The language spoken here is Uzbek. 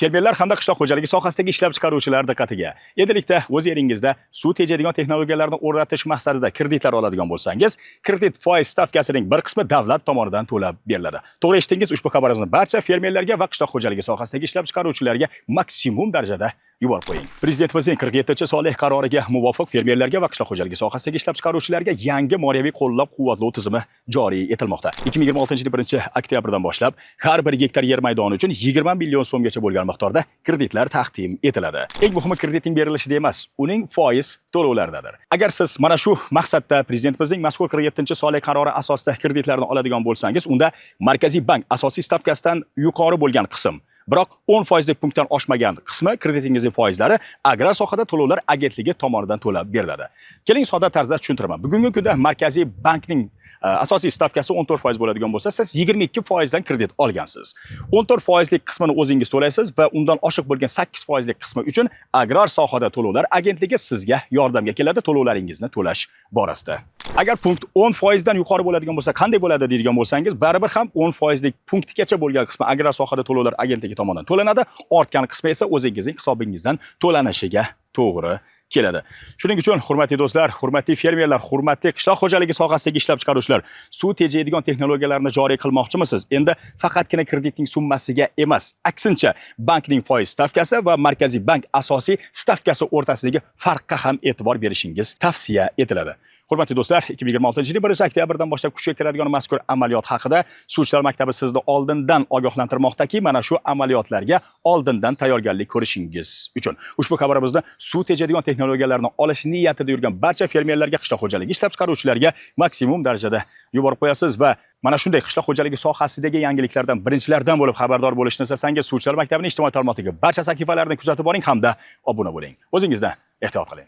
Fermerlar hamda qishloq xo'jaligi sohasidagi ishlab chiqaruvchilar diqqatiga. Endilikda o'z yeringizda suv tejaydigan texnologiyalarni o'rnatish maqsadida kreditlar oladigan bo'lsangiz, kredit foiz stavkasining bir qismi davlat tomonidan to'lab beriladi. To'g'ri eshitdingiz, ushbu xabarimizni barcha fermerlarga va qishloq xo'jaligi sohasidagi ishlab chiqaruvchilarga maksimum darajada yuborib qo'ying. Prezidentimizning 47-sonli qaroriga muvofiq fermerlarga va qishloq xo'jaligi sohasidagi ishlab chiqaruvchilarga yangi moliyaviy qo'llab-quvvatlov tizimi joriy etilmoqda. 2026-yil 1-oktyabrdan boshlab har bir gektar yer maydoni uchun 20 million so'mgacha bo'lgan miqdorda kreditlar taqdim etiladi. Eng muhimi kreditning berilishida emas, uning foiz to'lovlaridadir. Agar siz mana shu maqsadda prezidentimizning mazkur 47-sonli qarori asosida kreditlarni oladigan bo'lsangiz, unda Markaziy bank asosiy stavkasidan yuqori bo'lgan qism, biroq 10 foizlik punktdan oshmagan qismi kreditingizning foizlari Agrar sohada to'lovlar agentligi tomonidan to'lab beriladi. Keling, sodda tarzda tushuntiraman. Bugungi kunda Markaziy bankning asosiy stavkasi 14% bo'ladigan bo'lsa, siz 22% dan kredit olgansiz. 14 foizlik qismini o'zingiz to'laysiz va undan oshiq bo'lgan 8 foizlik qismi uchun Agrar sohada to'lovlar agentligi sizga yordamga keladi to'lovlaringizni to'lash borasida. Agar punkt 10 foizdan yuqori bo'ladigan bo'lsa, qanday bo'ladi deydigan bo'lsangiz, baribir ham 10 foizlik punktgacha bo'lgan qismi Agrar sohada to'lovlar agentligi tomonidan to'lanadi, ortgan qismi esa o'zingizning hisobingizdan to'lanishiga to'g'ri keladi. Shuning uchun, hurmatli do'stlar, hurmatli fermerlar, hurmatli qishloq xo'jaligi sohasidagi ishlab chiqaruvchilar, suv tejaydigan texnologiyalarni joriy qilmoqchimisiz? Endi faqatgina kreditning summasiga emas, aksincha bankning foiz stavkasi va Markaziy bank asosiy stavkasi o'rtasidagi farqqa ham e'tibor berishingiz tavsiya etiladi. Hurmatli do'stlar, 2026-yil 1-oktyabrdan boshlab kuchga kiradigan mazkur amaliyot haqida Suvchilar maktabi sizni oldindan ogohlantirmoqdaki, mana shu amaliyotlarga oldindan tayyorgarlik ko'rishingiz uchun. Ushbu xabarimizni suv tejaydigan texnologiyalarni olish niyatida yurgan barcha fermerlarga, qishloq xo'jaligi ishlab chiqaruvchilarga maksimum darajada yuborib qo'yasiz va mana shunday qishloq xo'jaligi sohasidagi yangiliklardan birinchilardan bo'lib xabardor bo'lishni istasangiz, Suvchilar maktabining ijtimoiy tarmoqdagi barcha sahifalarini kuzatib boring hamda obuna bo'ling. O'zingizdan ehtiyot qiling.